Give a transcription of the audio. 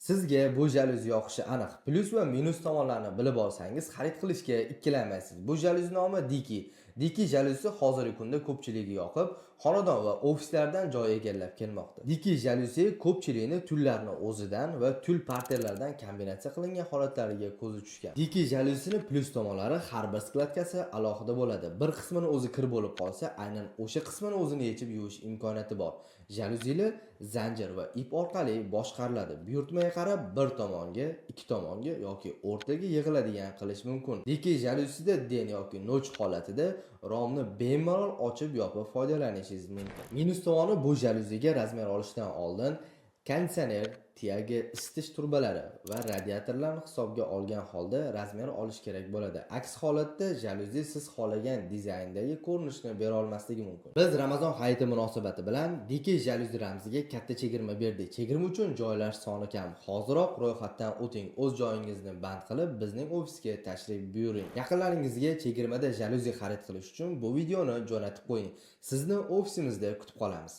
Sizga bu jalyuzi yoqishi aniq. Plyus va minus tomonlarini bilib olsangiz, xarid qilishga ikkilanmaysiz. Bu jalyuz nomi Diki. Diki jalyuzi hozirgi kunda ko'pchilikka yoqib, xonadon va ofislardan joy egallab kelmoqda. Diki jalyuzi ko'pchilikni tullarni o'zidan va tul parterlardan kombinatsiya qilingan holatlariga ko'zi tushgan. Diki jalyuzini plyus tomonlari: har bir складка si alohida bo'ladi. Bir qismini o'zi kir bo'lib qolsa, aynan o'sha qismini o'zini yechib yuvish imkoniyati bor. Jalyuzili zanjir va ip orqali boshqariladi. Buyurtmaga qarab bir tomonga, ikki tomonga yoki o'rtaga yig'iladigan qilish mumkin. Diki jalyuzida день yoki ночь holatida romni bemalol ochib yopib foydalanishingiz mumkin. Minus tomoni: bu jalyuziga razmer olishdan oldin konditsioner, тяга, isitish trubalari va radiatorlarni hisobga olgan holda razmer olish kerak bo'ladi. Aks holatda jalyuzi siz xohlagan dizayndagi ko'rinishni bera olmasligi mumkin. Biz Ramazon hayiti munosabati bilan Diki jalyuzi ramziga katta chegirma berdik. Chegirma uchun joylar soni kam. Hoziroq ro'yxatdan o'ting, o'z joyingizni band qilib, bizning ofisga tashrif buyuring. Yaqinlaringizga chegirmada jalyuzi xarid qilish uchun bu videoni jo'natib qo'ying. Sizni ofisimizda kutib qolamiz.